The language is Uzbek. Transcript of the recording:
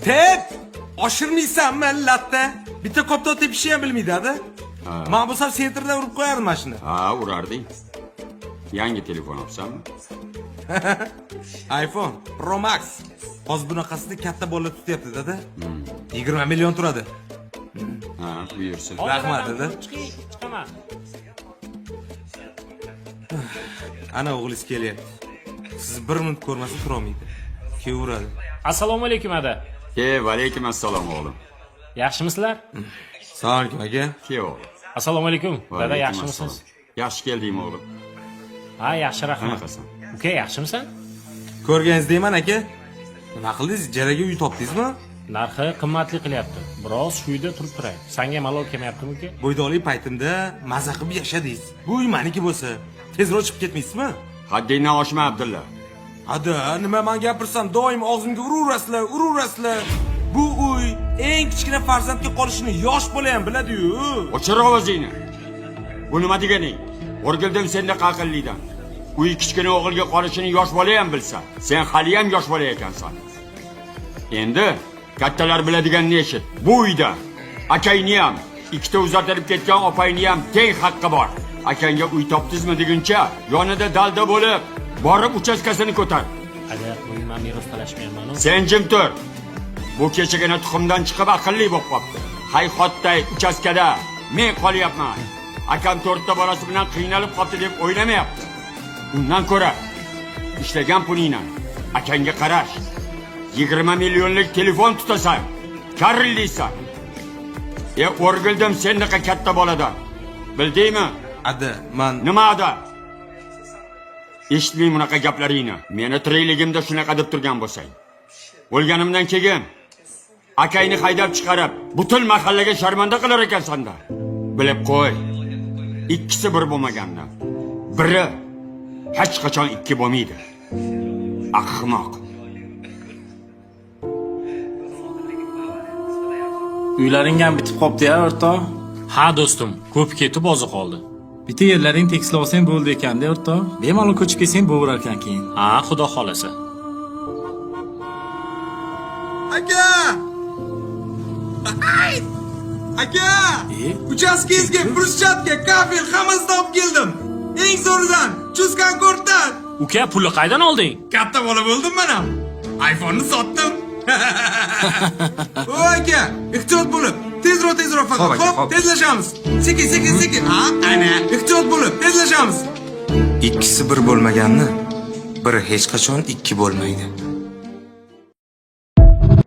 Tep! Oshirmaysanmi latta? Bitta koptok tepishni ham bilmaydi, ada. Men bo'lsam sentrdan urib qo'yardim mana shuni. Ha, urarding. Yangi telefon olsanmi? iPhone Pro Max. Hozir bunaqasini katta bolalar tutyapti, dada. 20 million turadi. Ha, buyursin. Rahmat, dada. Chiqing, chiqaman. Ana o'g'lingiz kelyapti. Siz bir minut ko'rmasa turolmaydi. Kelaveradi. Assalomu alaykum, ada. Ke, va alaykum assalom o'g'lim. Yaxshimisizlar? Assalomu alaykum aka. Ke o'g'lim. Assalomu alaykum. Va Dada, alaykum yaxshimisiz? assalom. Yaxshi keldingmi o'g'lim? Ha, yaxshi, rahmat. Qanaqasan? Uka, yaxshimisan? Ko'rganingiz deyman aka. Nima qildingiz? Ijaraga uy topdingizmi? Narxi qimmatli qilyapti. Biroz shu uyda turib turay. Sanga malol kelmayaptimi, uka? Bo'ydoqlik paytimda maza qilib yashadingiz. Bu uy meniki bo'lsa, tezroq chiqib ketmaysizmi? Haddingdan oshma, Abdulla. Ada, nima men gapirsam doim og'zimga uraverasizlar, uraverasizlar. Bu uy eng kichkina farzandga qolishini yosh bola ham biladi-yu. O'chir ovozingni. Bu nima deganing? O'rgildim sendaqa aqllidan. Uy kichkina o'g'ilga qolishini yosh bola ham bilsa, sen haliyam yosh bola ekansan. Endi kattalar biladiganini eshit. Bu uyda akangni ham, ikkita uzatilib ketgan opangni ham teng haqqi bor. Akangga uy topdingizmi deguncha, yonida dalda bo'lib, borib uchastkasini ko'tar. Ada, qo'y, men meros talashmayman-u. Sen jim tur. Bu kechagina tuxumdan chiqib aqlli bo'lib qopti. Hayhotday uchastkada men qolyapman. Akam to'rtta bolasi bilan qiynalib qopti deb o'ylamayapti. Undan ko'ra ishlagan pulingdan akangga qarash. 20 millionlik telefon tutasan. Karillaysan. E, o'rgildim sendaqa katta boladan. Bildingmi? Ada, man Nima ada? Eshitmay bunaqa gaplaringni. Meni tirikligimda shunaqa deb turgan bo'lsang. O'lganimdan keyin akangni haydab chiqarib, butun mahallaga sharmanda qilar ekansan-da. Bilib qo'y. Ikkisi bir bo'lmaganda, biri hech qachon ikki bo'lmaydi. Ahmoq. Uylaring ham bitib qopti-ya, o'rtoq. Ha, do'stim, ko'p ketib ozi qoldi. Bitta yerlaring tekislab olsang bo'ldi ekanda, o'rtoq. Bemalol ko'chib kelsang bo'lar ekan keyin. Ha, xudo xolasa. Aka! Ay! Aka! E? Uchastkangizga bruschatka, kafel hammasini olib keldim. Eng zo'ridan, Chuskan Courtdan. Uka, pulni qaydan olding? Katta bola bo'ldim men ham. iPhone'ni sotdim. O aka, ehtiyot bo'lib, tezroq tezroq faqat. Xo'p aka, Xo'p, xo'p. tezlashamiz. Sekin, sekin, sekin. Ha, ana, ehtiyot bo'lib, tezlashamiz. Ikkisi bir bo'lmaganni, biri hech qachon ikki bo'lmaydi.